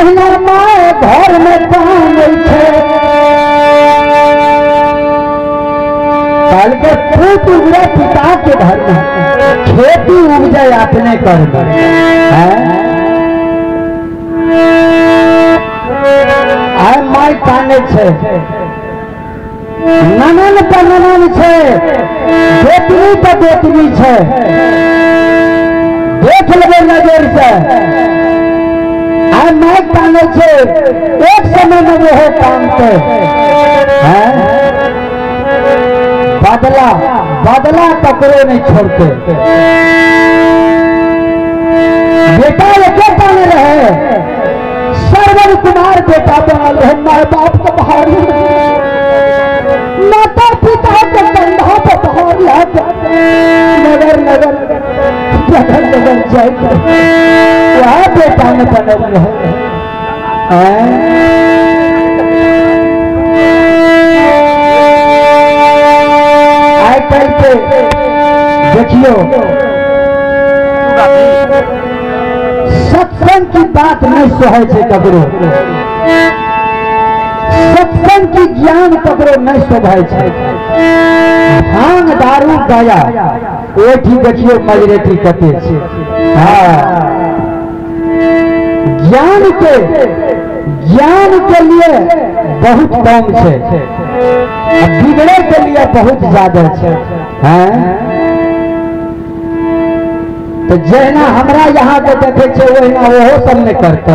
जहिना my घर में कानै छै कहलकै पूत उगरे पिता के घर में, खेती उपजे अपने कर में। आय my कानै छै, ननन पर ननन छै, गोतनी पर गोतनी छै, देख लेबै नजर से। आय my कानै छै, एक समय में वो कानते हैं। बदला बदला ककरो नहीं छोड़ते। बेटा एकेटा नहीं रहे, श्रवण कुमार बेटा बनल रहे, my बाप के भारी, माता पिता के कंधा पर भार लाग नगर नगर जगह जगह जाए वह बेटा ने बनल रहे। आइ काल्हि के देखियो सत्संग की बात नहीं सोहै छै ककरो, सत्संग की ज्ञान ककरो नहीं शोभै छै। भांग दारू गया ओठी देखियो मजरेटी कते छै। हाँ, ज्ञान के लिए बहुत कम छै, बिगड़े के लिए बहुत ज्यादा छै। हैं तो जहिना हमरा यहाँ के देखे छै ओहिना ओहो सब नहीं करते।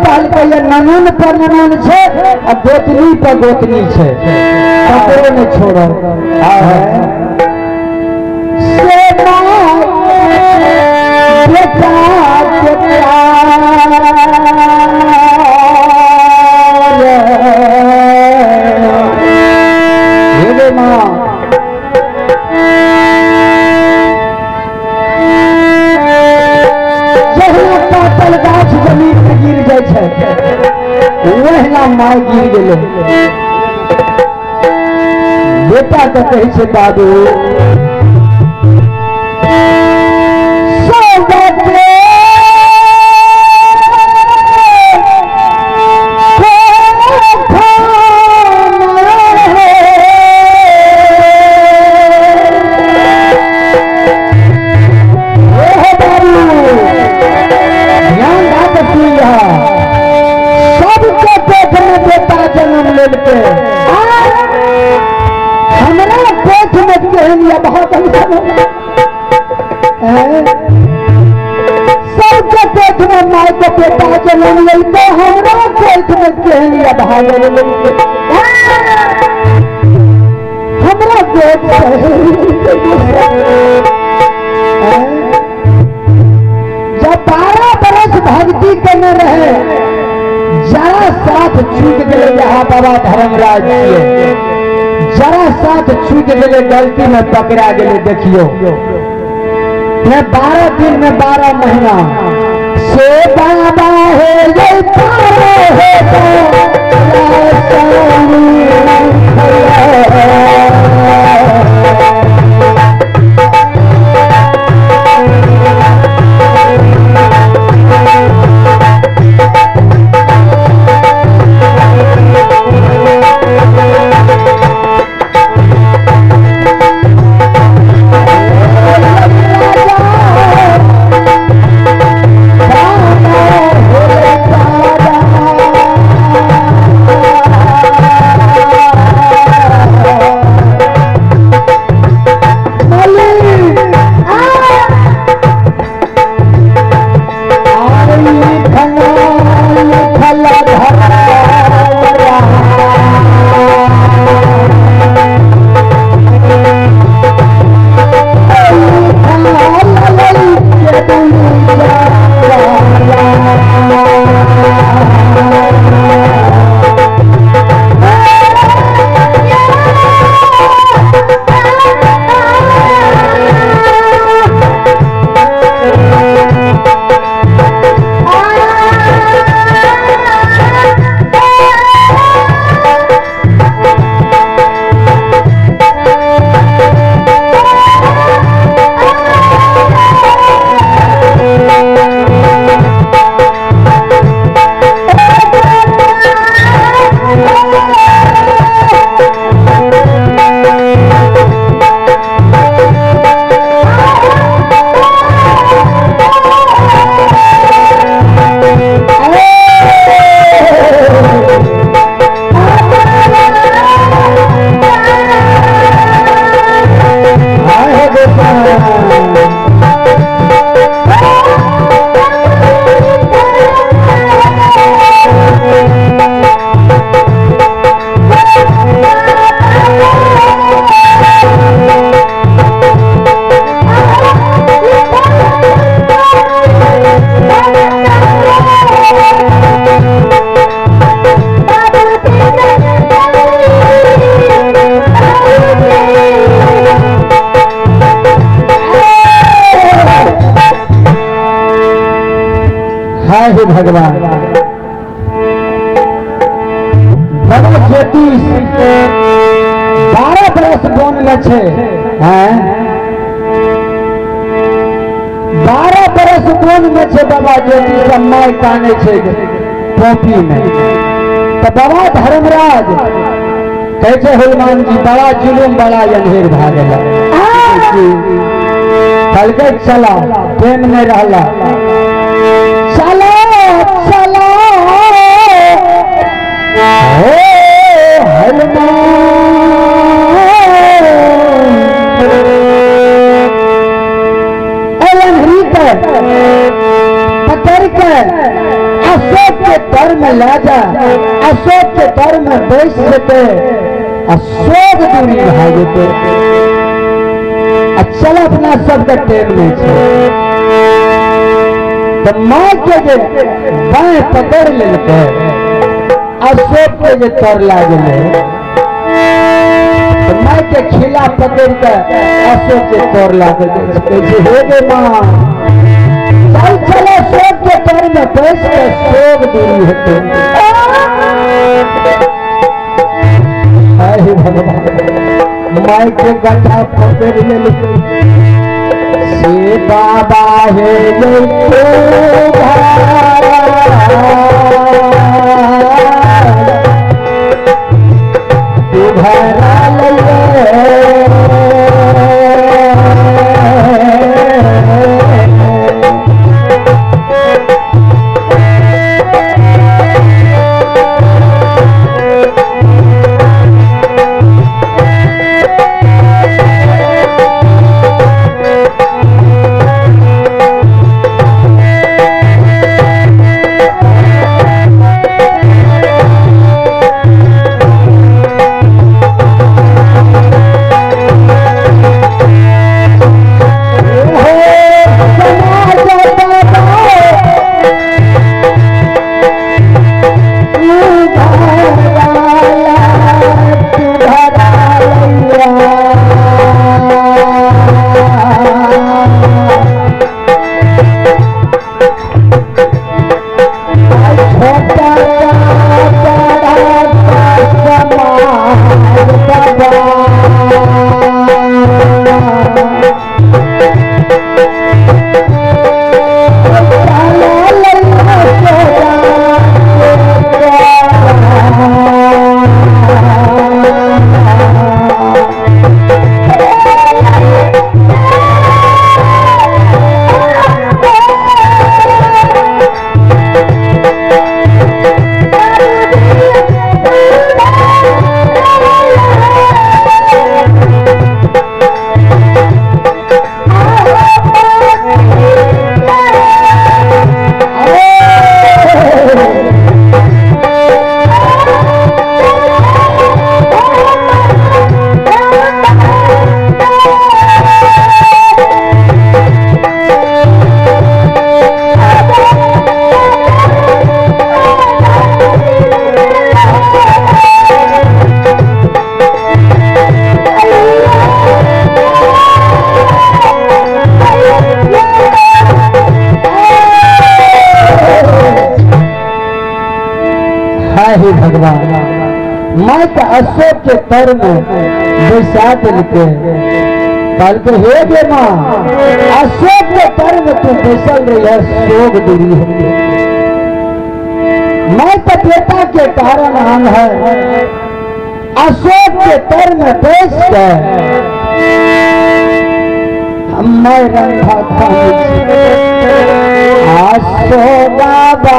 कहलकै ननन पर ननन छै आ गोतनी पर गोतनी छै, ककरो नहीं छोड़ो। से बेटा के प्यार हे माँ, जहिना काटल गाछ जमीन में गिर जाइ छै ओहिना my गिर गेलै। बेटा के कहै छै बाबू हमरा पेट में केहन सबके पेट में my के बेटा जन्म लेलकै, हमरा पेट में केहन भागल लेलकै, हमरा पेट जब 12 बरस भक्ति करने रहे जरा साथ छूट गए यहाँ बाबा धर्मराज जी, जरा साथ छूट गए, गलती में पकड़ा गए। देखियो मैं 12 दिन में 12 महीना से बाबा हो हाय हे भगवान बाबा ज्योतिष 12 बरस बोनले छे हैं 12 बरस बोन में छे बाबा ज्योतिष my काने छे टोपी में। तो बाबा धर्मराज कहे छे हनुमान जी बड़ा जुलुम बड़ा अंधेर भा गेला कहलकै चला प्रेम नहीं रहला चला चला हो हनुमान पकड़ के अशोक के तर में ला जा अशोक के तर में बैस जेते अशोक दूरी भा जेते चल अपना सबके टेम नहीं छे। तो माँ के जे बाएं पकड़ लेलकै अशोक के जे तर लागले तो माँ के खिला पकड़ के अशोक के तर लागल हे गे माँ चल चल अशोक के तर में बैस के शोक दूरी हेतै। हे भगवान माई के गड्ढा पकड़ लेलकै से बाबा हे हे भगवान माँ के अशोक के तर में बैसा देलकै कहलकै हे गे माँ अशोक के तर में तू बैसल रही है शोक दूरी होगी। माँ के बेटा के कारण हम है अशोक के तर में बैस के मैं रंधा था अशोक बाबा